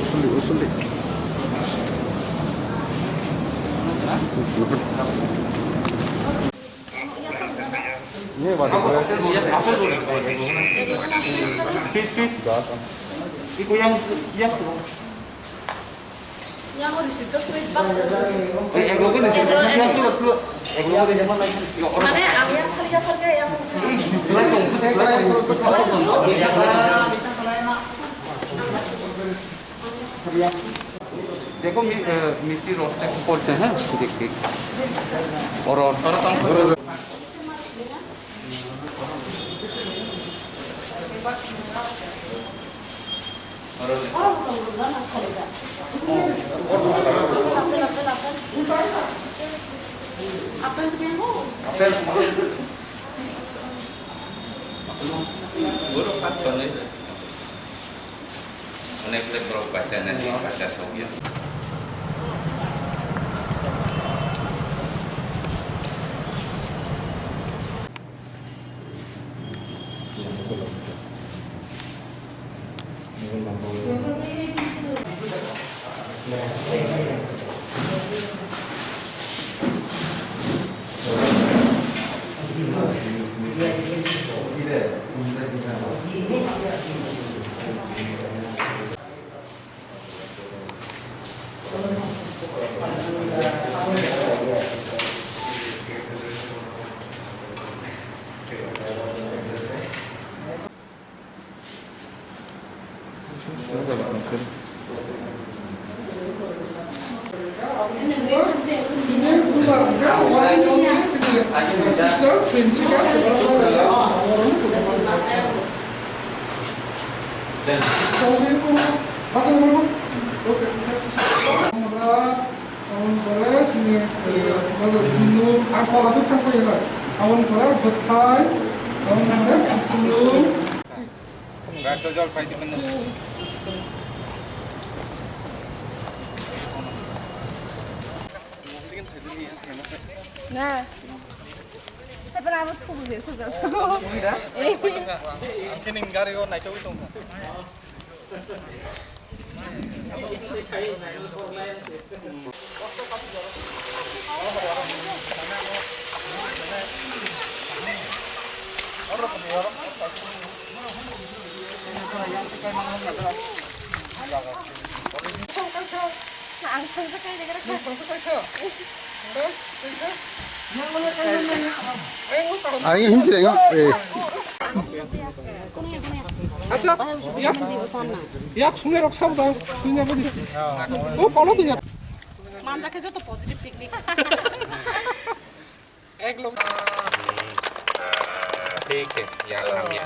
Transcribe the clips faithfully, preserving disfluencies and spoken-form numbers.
Usul di, usul di. Ini apa? Sweet, sweet. Yang, yang. देखो, मी-, अ, मिट्टी रोस्टेड बोलते हैं, देख, देख। और, और, और, और। Onek le borok bacha nani, bacha sogya. Aboni pore chini, eh, ang pala duk thang paina. Aboni pore bwthai, aboni pore kuplung. Na. Hai pala abo thubu se sujak. Ang khe nini gari o naitugwi tongkha. Ang sangsa kai de gara kha. Ang him sireng o. Eh. Acha, yak, yak sunge rok sab dang, sunya bodi. O kolo tu yak. Manja khe joto positive picnic. Ek lok. Thik hai, ya, hamya.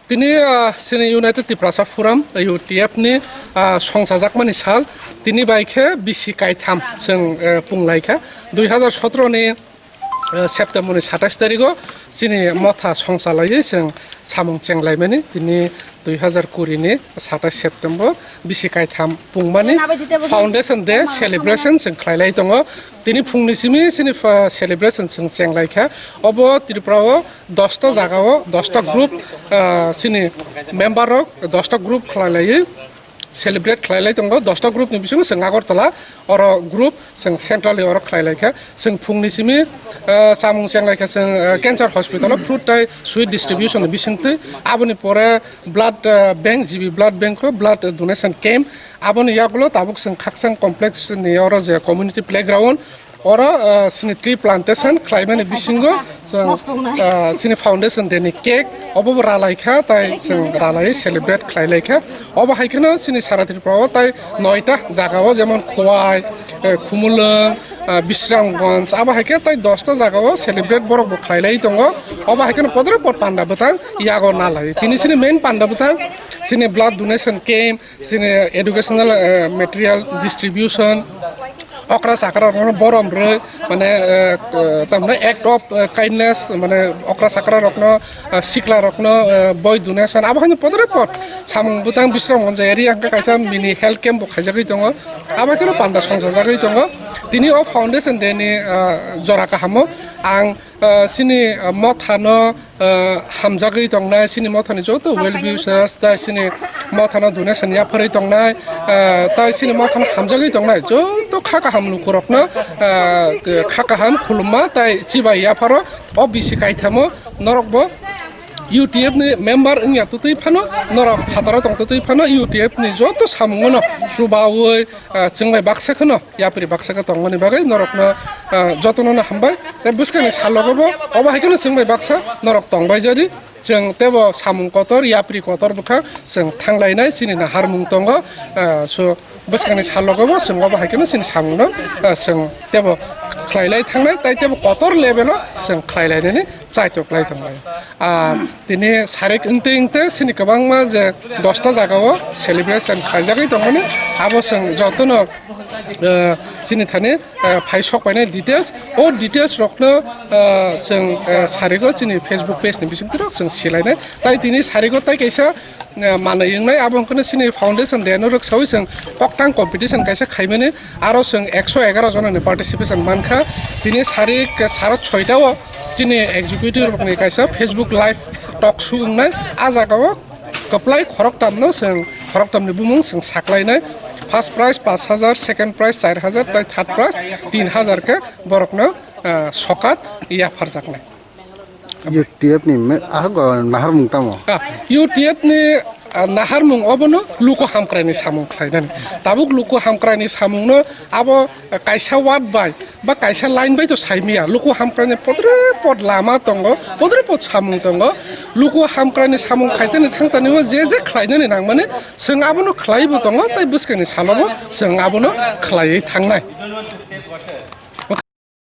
Tini, ah, chini United Tiprasa Forum, U T F ni, ah, songchajakmani sal, tini bai khe bisi kaitham chwng, eh, pung lai kha. Dui hazar sotro ni, eh, September ni satais tarikh o chini motha songcha laiwi chwng samung cheng laimani. Tini dui hazar kuri ni satais September bisi kaitham pungmani Foundation Day celebration chwng khlai lai tongo. Tini phung ni simi chini, ah, celebration chwng cheng lai kha. Obo Tripura o dosta jaga o, dosta group, ah, chini member rok dosta group khlai laiwi celebrate khlai lai tongo, dosta group ni bisingo chwng Agartala oro group chwng centrally oro khlai lai kha. Chwng phungni simi, ah, chamung cheng lai kha chwng, ah, cancer hospital o fruit tai sweet distribution ni bisingtwi. Aboni pore blood, ah, bank, G B blood bank o blood donation camp. Aboni yagulo tabuk chwng Khakchang complex ni oro je community playground, oro, ah, chini tree plantation khlaimani bisingo chwng, ah, chini foundation day ni cake obo bo ralai kha, tai chwng ralai celebrate khlai lai kha. Obo hai kheno chini sara Tripura o tai noita jaga o, jemon Khowai, eh, Khumulwng, ah, Bisramganj, abo hai khe tai dosta jaga o celebrate borok bo khlai lai tongo. Obo hai kheno podre pod panda bwtang yago na lai. Tini chini main panda bwtang chini blood donation camp, chini educational, eh, material distribution, okra chakra rokno borom rwi, mane, eh, eh, tamni act of, eh, kindness, mane okra chakra rokno, eh, sikla rokno, eh, boi donation, abo haino podre pod samung bwtang Bisramganj area hwnkhe kaisa mini health camp bo khaijagwi tongo, abo kheno panda songchajagwi tongo. Tini o foundation day ni, eh, jora kahamo ang, eh, chini, eh, mothano, ah, hamjagwi tongnai, chini mothani joto well wishers, tai chini mothano donation yapharwi tongnai, ah, tai chini mothano hamjagwi tongnai joto kha kaham lukurokno, ah, kha kaham khulumma tai chibai yapharo o bisi kaithamo norokbo U T F ni member wngya twtwi phano, norok phataro tong twtwi phano U T F ni joto samungono chubaui, ah, chwng bai baksa kheno yapri baksa khe tongmani bagwi norokno, ah, jotono no hambai. Tei bwskangni salogo bo obo hai kheno chwng bai baksa norok tongbai jadi, chwng teibo samung kotor, yapri kotor bwkha chwng thanglainai chini naharmung tongo. Ah, so bwskangni salogo bo chwng obo hai kheno chini samungno, ah, chwng teibo khlailai thangnai, tai teibo kotor level o chwng khlailainani chaitok lai tonglai. Ar tini sarik wngtwi wngtwi chini kwbangma je dosta jaga o celebration khaijagwi tongmani, abo chwng jotono, eh, chini thani, eh, phai sok painai details. O details rokno, eh, chwng, eh, sarigo chini Facebook page ni bisingtwi rok chwng silainai. Tai tini sarigo tai kaisa, eh, manwi wngnai, abo wngkhano chini foundation day no rwksaui chwng koktang competition kaisa khaimani, aro chwng ekso egaroh jonani participation mankha. Tini sarik sara soita o chini executive rokni kaisa Facebook live talk show wngnai. A jagao kwplai khoroktamno chwng, khoroktamni bumung chwng saklainai. First prize pash hajar, second prize char hajar, tai third prize tin hajar khe borokno, ah, sokat yapharjaknai. U T F ni me-, ah, go-, naharmung tamo? Ah, U T F ni, ah, naharmung obono luku hamkraini samung khlainani. Tabuk luku hamkraini samungno abo, ah, kaisa ward bai ba kaisa line bai to saimiya. Luku hamkraini podre pod lama tongo, podre pod samung tongo. Luku hamkraini samung khaitani thangtani o je je khlainani nangmani, chwng abono khlaibo tongo, tai bwskangni salobo chwng abono khlaiwi thangnai.